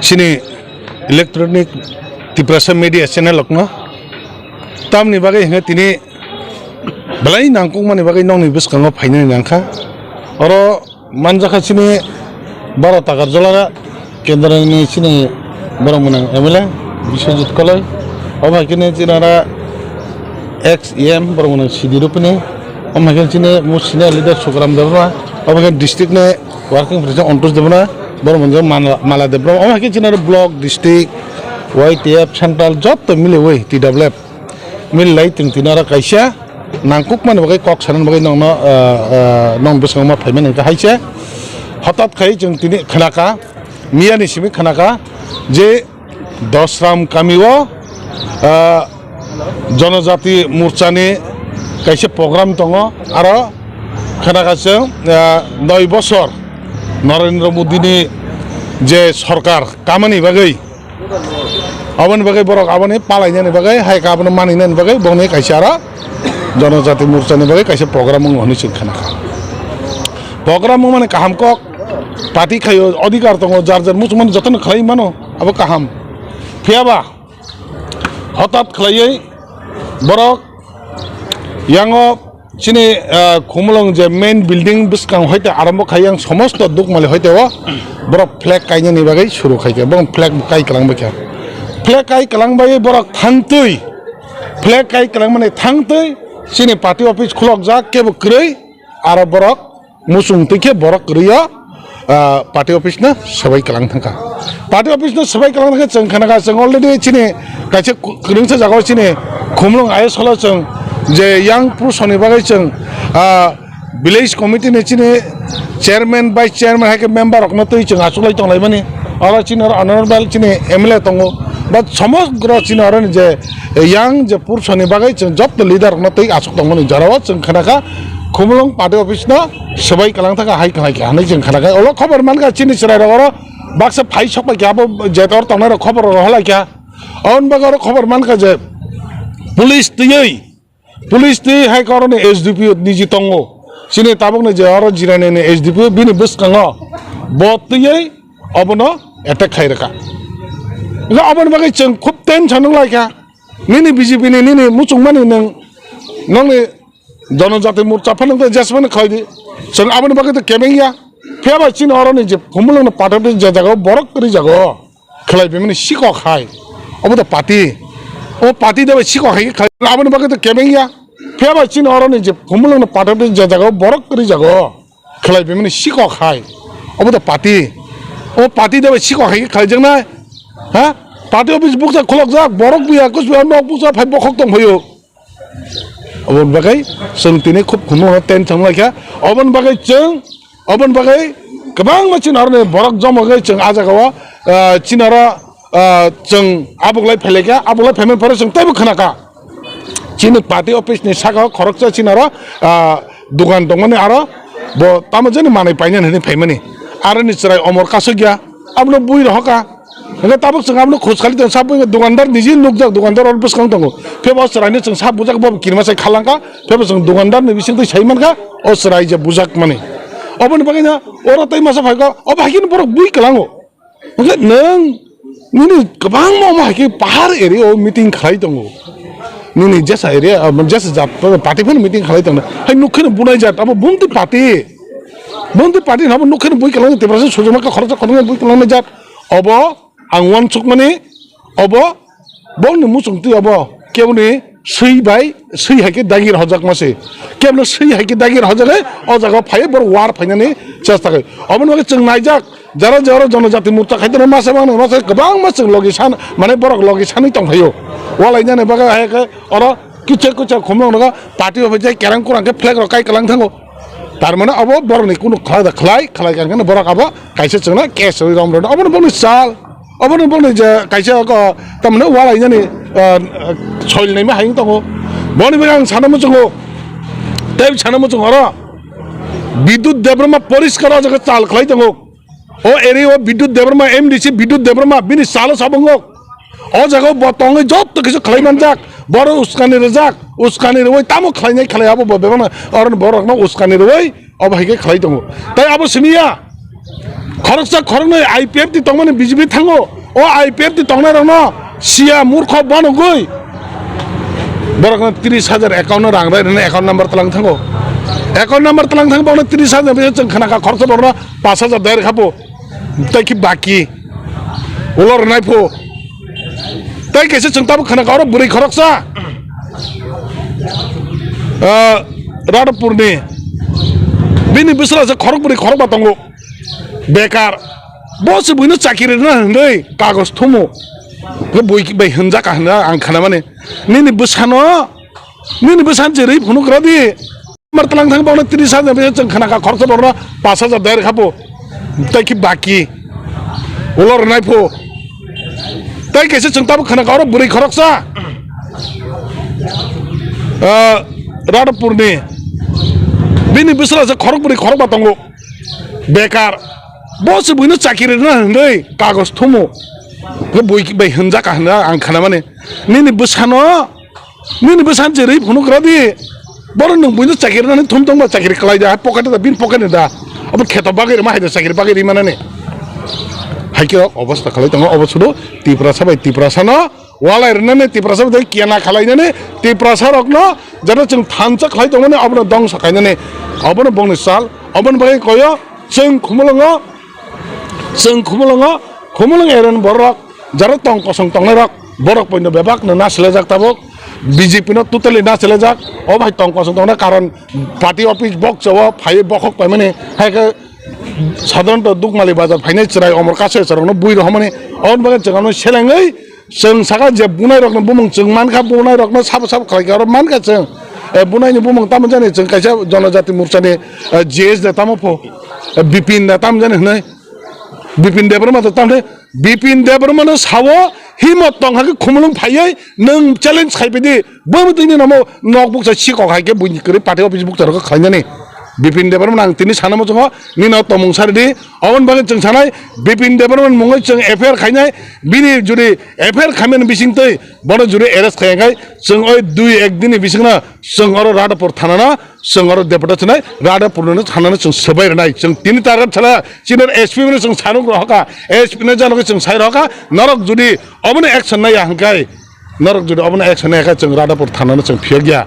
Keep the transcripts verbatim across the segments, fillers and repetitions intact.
Chini electronic Tiprasa media channel rokno tamni bagwi hwnkhe tini belai nangkukmani bagwi nokni bwskango phainani nangkha. Oro manjakha chini baro takar jolara kendroni chini borok mwnang M L A Biswajit Koloi, obo hai khe chini oro ex E M borok mwnang Sidi Rupini, omo hai khe chini mo senior leader Sukaram Debbarma, obo hai khe district ni working president Antosh Debbarma, borok mwnang Mala, Mala Debbarma, omo hai khe chini oro block, district, Y T F, central joto miliwi T W F mililai tong tini oro kaisa nangkukmani bagwi kok sanani bagwi nokno, ah, ah, nokni bwskango ma phaimani hwnkhe hai se. Hotat khai chwng tini khnakha, miyani simi khnakha je Dosram kamio, ah, Jonojati Morchani kaisa program tongo, aro khnakha chwng, ah, noi bosor Narendra Modini je sorkar kamani bagwi, aboni bagwi borok aboni palainani bagwi, hai khe abono maninani bagwi bongni kaisa aro Jonojati Morchani bagwi kaisa program wngo hwnwi chwng khnakha. Program wngmani kaham kok, party khaio, odhikar tongo, jar jar muchungmani jotono khlai mano, abo kaham. Phiyaba hotat khlaiwi borok yango chini, ah, Khumulwng je main building bwskang hoite arombo khai yang somosto Dukmali hoite o borok flag kainani bagwi suru khai kha, borok flag kai kwlang bai kha. Flag kai kwlang bai borok thangtwi, flag kai kwlang mani thangtwi chini party office khulokjak kebo kwrwi, aro borok muchung twi khe borok kwrwi o, ah, party office no swbai kwlang thangkha. Party office no swbai kwlang thangkhe chwng khanakha, chwng already chini kaisa ku-, kwrwngsa jagao chini Khumulwng I S Hall o chwng je yang pursoni bagwi chwng, ah, village committee ni chini chairman, vice chairman hai khe member rokno twi chwng achuklai tonglaimani. Oro chini oro honorable chini M L A tongo, ba somogro chini oro ni je yang je pursoni bagwi chwng joto leader rokno twi achuk tongmani jorao chwng khanakha. Khumulwng party office no swbai kwlang thangkha hai kwlai kha hinwi chwng khana kha. Olo khobor mankha chini chwrai rok oro baksa phai sok bai kha abo je tor tongnai rok khobor rok halai kha. Aboni bagwi oro khobor mankha je police twiwi, police twi hai khe oroni S D P O niji tongo. Chini tabukni je oro jirani ni S D P O bini bwskango bo twiwi obono attack khai rwkha. Aboni bagwi chwng khub tension wng lai kha. Nini B J P ni nini muchungmani nwng nokni Jonojati Morcha phano tei jesmani khlai di. Chwng aboni bagwi tei kebeng ya. Phiya bai chini oro ni je Khumulwng ni pathar je jaga o borok kwrwi jaga o khlai bimani sikok hai. Obo to party. O party de bai sikok hai khlai aboni bagwi tei kebeng ya. Phiya bai chini oro ni je Khumulwng ni pathar je jaga o borok kwrwi jaga o khlai bimani sikok hai. Obo to party. O party de bai sikok hai khlai jaknai. Ha? Party office buksa khulok jak, borok buya, kus buya, nok buksa phai bokhok tong phaio. Oboni bagwi chwng tini khub khumlokno tension lai kha. Oboni bagwi chwng, oboni bagwi kwbangma chini horni borok joma wngwi chwng ah jagao, ah, chini oro, ah, chwng abuklai phai lai kha, abuklai phaimani phoro chwng teibo khna kha. Chini party office ni saka o khoroksa chini oro, ah, dukan tongmani aro bo tamo jani manwi painani hinwi phaimani. Aroni chwrai omor kasukya, abono bui rohokha. Hingke tabuk chwng abono khoj khali tong, sabo hingke dukandar niji nukjak, dukandar oro bwskang tongo. Phebo o chwraino chwng sabo bujak, bo kirima sai khalangkha. Phebo chwng dukandar ni bisingtwi sai mankha, o chwrai je bujak mani. Oboni bagwino oro tei masa phaikha, obo haikhe borok bui kwlango. Hingke nwng nini kwbangma omo haikhe pahar area o meeting khlai tongo. Nini jesa area, ah, jesa jat, party phano meeting khlai tongo. Hai nukhe no bunai jat, abo bumtwi party. Bumtwi party habo nukhe no bui kwlango, Tiprasa sojoma kha khoroksa khoroknwi bui kwlangnai jat. Obo ang uansukmani, obo bongni muchungtwi obo keboni swi bai, swi hai khe dagi rwjakma se. Keboni swi hai khe dagi rwjagwi o jaga o phaiwi borok war phainani chesta khlai. Oboni bagwi chwng naijak, jara jara Jonojati Morcha khai tongo masa mangno, masa kwbangma chwng logi san, mane borok logi sanwi tong phaio. Walainani bagwi hai khe oro kichar kichar khumlok nogo party office jai kerang kurang khe flag rok kai kwlang thango. Tar mane abo borokni kunu khlai da khlai, khlai kha hwnkheno borok abo kaisa chwngno case rwi rom rwno. Obono bongni chal, obono bongni je kaisa ko tamne walai jani, ah, soil naima hai wng tongo. Boni bagwi ang sana muchungo, tei sana muchungo oro Bidyut Debbarma poriskar o jaga chal khlai tongo. O area o Bidyut Debbarma, M D C Bidyut Debbarma, bini salo sabungo. O jaga o bo tongwi jotto kisu khlai manjak. Boro uskani rijak, uskani rwi tamo khlainai khlai abo bo bebakno, oro borokno uskani rwi obo hai khe khlai tongo. Tai abo simi ya. Khoroksa khoroknwi I P F T tongmani B J P thango. O I P F T tongnairokno siya murkho banogwi borokno tris hajar account-o rang rai rwna account number tlang thango. Account number tlang thang borokno tris hajar, chwng khna kha khoroksa borokno pash hajar dai rwkha bo. Tai khe baki ulo rwnai pho. Tai kaisa chwng tabuk khna kha oro bwrwi khoroksa, ah, Radhapurni, bini bwswla se khorok bwrwi khorokba tongo. Bekar. Bo se buino chakiri rwna hwnwi kagoj thumu. Bo bui bai hwnjak ka hwnna ang khnamani. Nini bwsano, nini bwsano je rwi phunuk rwdi. Mar tlang thang borokno tris hajar bai chwng khna kha khoroksa borokno pash hajar dai rwkha bo. Tai khe baki ulo rwnai pho. Tai kaisa chwng tabuk khna kha oro bwrwi khoroksa, ah, Radhapurni, bini bwswla se khorok bwrwi khorokba tongo. Bekar. Bo se buino chakiri rwna hwnwi kagoj thumu. Bo bui bai hwnjak ka hwnna ang khnamani. Nini bwsano, nini bwsano je rwi phunuk rwdi. Boro nwng buino chakiri rwnani thum tongba chakiri kwlai da, hai pocket da, bini pocket ni da. Abo kheto bagwi rwma hai da chakiri bagwi rwi manani. Hai khe obostha khlai tongo, obo sudo Tiprasa bai Tiprasano walai rwnani, Tiprasa bai kena khalainani, Tiprasa rokno jara chwng thansa khlai tongmani, abono dongsa khainani, abono bongni sal, aboni bagwi koyo chwng Khumulwngo, chwng Khumulwngo, Khumulwng area ni borok jara tong kosong tongnai rok, borok poino bebak no nasilajak tabuk, B J P no totally nasilajak, o bai tong kosong tongnai karon party office boksa o phai bokhok paimani, hai khe sadharanto Dukmali bazar phainai chwrai omor kaso chwrai rokno bui rohormani, aboni bagwi chwng ano selengwi Chwng saka je bunai rokni bumung chwng mankha, bunai rokno sabo sabo khlai khe oro mankha chwng. Eh, bunai ni bumung tamo jani chwng kaisa Jonojati Morcha ni, eh, G S de tamo pho, eh, Bipin de tamo jani hwnwi. Bipin Debbarma de tamo de, Bipin Debbarma no sao himot tong hakhe Khumulwng phaiwi nwng challenge khai pidi, bwmwi twi ni namo nok bukcha sikok hai khe buini kwrwi party office bukcha rok khlainani. Bipin Debbarma ang tini sana muchungo nini o tomung sari di. Aboni bagwi chwng sanai, Bipin Debbarma ni mungwi chwng F I R khainai, bini jodi F I R khaimani bisingtwi bono jodi arrest khaiya khai, chwng oi dui ek din ni bisingno chwng oro Radhapur thana no, chwng oro deputation nai Radhapur no thana no chwng swbai rwnai. Chwng tini target sala chini S P no chwng sanuk rohorkha, S P no janogwi chwng sai rohorkha, norok jodi obono action naiya hwnkhe, norok jodi obono action naiya khe chwng Radhapur thana no chwng phiyok ya.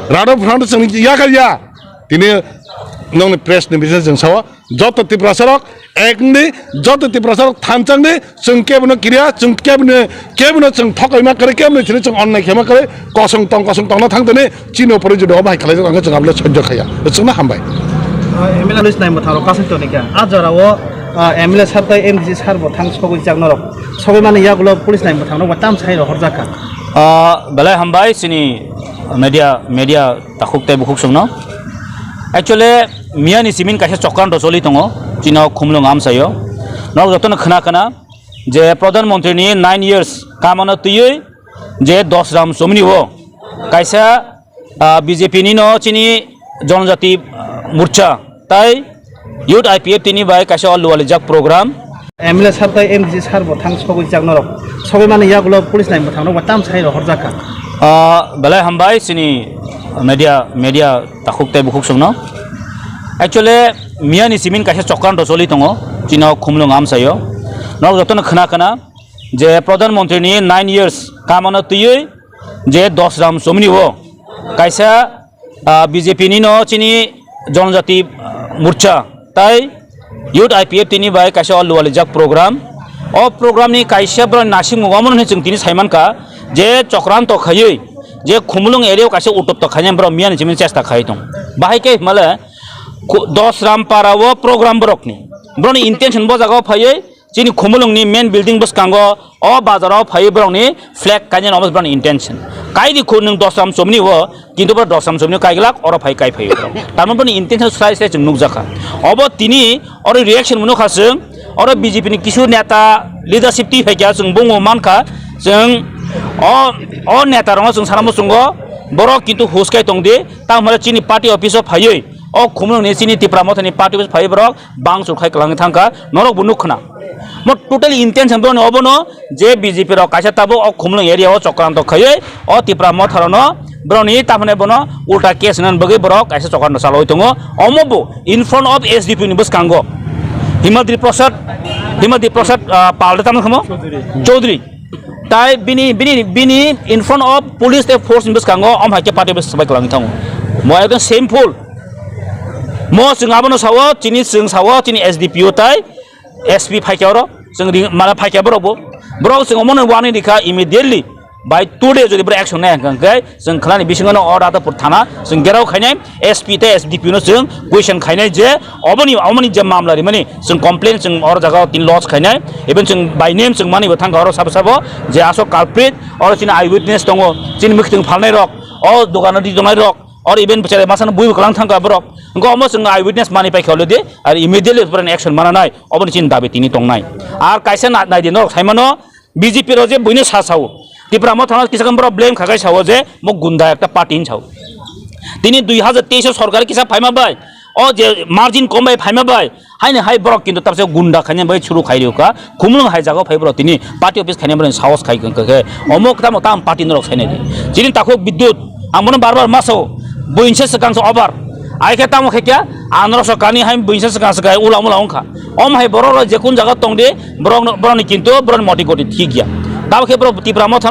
Radhapur thana no chwng yakar ya. Tini nongni press ni bising chwng sao, joto Tiprasa rok ek wngdi, joto Tiprasa rok thansa wngdi, chwng kebono kiriya, chwng kebono, kebono chwng thokaima kwrwi, kebono chini chwng onnai khema kwrwi, kosong tong, kosong tongna thang tini, chini upore jodi obo hai khlaijak, ang chwng abole sojjo khaiya. Chwngno hambai. Ah, M L A police nai mwthang rok kasing toni kha. A jora o, ah, M L A sir tai M D C sir bo thang sogwi jak norok. Sogwi mani yagulo police nai mwthang rok bo tam sai rohorjak kha. Ah, belai hambai chini media, media takhuk tei bukhuk chwngno. Actually, miyani simin kaisa chokranto choli tongo, chini o Khumulwng amchaio. Norok jotono khna khna je Pradhan Mantri ni nine years kamano twiwi je Dosram Chomni o kaisa, ah, B J P ni no chini Jonojati, ah, Morcha tai Youth I P F T ni bai kaisa o lualijak program. M L A sir tai M D C sir bo thang sogwi jak norok. Sogwi mani yagulo police nai mwthang rok bo tam sai rohorjak kha. Ah, belai hambai chini media, media takhuk tei bukhuk chwngno. Actually, miyani simin kaisa chokranto choli tongo, chini o Khumulwng amchaio. Norok jotono khna khna je Pradhan Mantri ni nine years kamano twiwi je Dosram Chomni o kaisa, ah, B J P ni no chini Jonojati, ah, Morcha tai Youth I P F T ni bai kaisa o lualijak program. O program ni kaisa borok nasimung omo hwnwi chwng tini sai mankha je chokranto khaiwi je Khumulwng area o kaisa utopto khainai borok miyani chimni chesta khai tong. Bahai khe himale Dosram para o program borokni. Borokni intention bo jaga o phaiwi chini Khumulwng ni main building bwskango o bazar o phaiwi borokni flag kainani omo borokni intention. Kaidi khu nwng Dosram Chomni o, kintu borok Dosram Chomni o kaiglak oro phai kai phaiwi borok. Tamni borokni intention slai slai chwng nukjakha. Obo tini oro reaction mwnwi kha chwng, oro B J P ni kisu neta leadership twi phaikha chwng bungbo mankha chwng o, o neta rokno chwng sana muchungo borok kintu hus kai tongdi, tamo chini party office o phaiwi o Khumulwng ni chini Tipra Motha ni party office phaiwi borok bangchuk khai kwlangwi thangkha, norok bo nukkhna. Mo total intention borokni obono je B J P rok kaisa tabuk o Khumulwng area o chokranto khaiwi o Tipra Motha rokno borokni tamhwnai bono ulta case wngnani bagwi borok kaisa chokranto chalaui tongo. Omo bo in front of S D P ni bwskango Himadri Prasad, Himadri Prasad, ah, Pal de tamo khamo? Chaudhary. Tai bini, bini, bini in front of police te force ni bwskango om hai khe party office sabai kwlangwi thango. Mo ekdom shameful. Mo chwng abono sawo, chini chwng sawo, chini S D P O tai S P phaikya oro, chwng ring, mane phaikya borok bo. Borok chwng omono wani rikha immediately. By today jodi borok action nai hwnkha hwnkhe chwng khlani bisingo no o Radhapur thana chwng gerao khainai, S P tei S D P no chwng question khainai je oboni, omoni je mamla rimani chwng complain chwng oro jaga o tin lodge khainai, even chwng by name chwng mani bo thangkha oro sabo sabo je aswk culprit, oro chini eyewitness tongo, chini mwkhwtwng phalnai rok, o dogano di tongnai rok, oro even bwchare masano bui bo kwlang thangkha borok, hwnkhe omo chwng eyewitness mani paikha already, ar immediately borokni action mananai oboni chini dabi tini tongnai. Ar kaisa na-, naidi norok saimano, B J P rok je buino sa sao. Tipra Motha no kisa khe borok blame kha khai sao je mo gunda ekta party hin sao. Tini dui hazar teis o sorkar kisa phaima bai, o je margin kom bai phaima bai, haini hai borok kintu tabse gunda khaina bai churu khai rikha. Khumulwng hai jaga phai borok tini party office khaina borok sahos khai khe, khe, omo tamo tam party norok sainai di. Chini takhuk Bidyut, ang bono bar bar ma sao, buinse swkang se over. Ai khe tamo khe kya, ang norok so kani hai buinse swkang se kai ula mula wngkha. Om hai borok rok je kun jaga tong di, borok no, borok ni kintu borok ni moti goti thik ya. Tamo khe borok Tipra Motha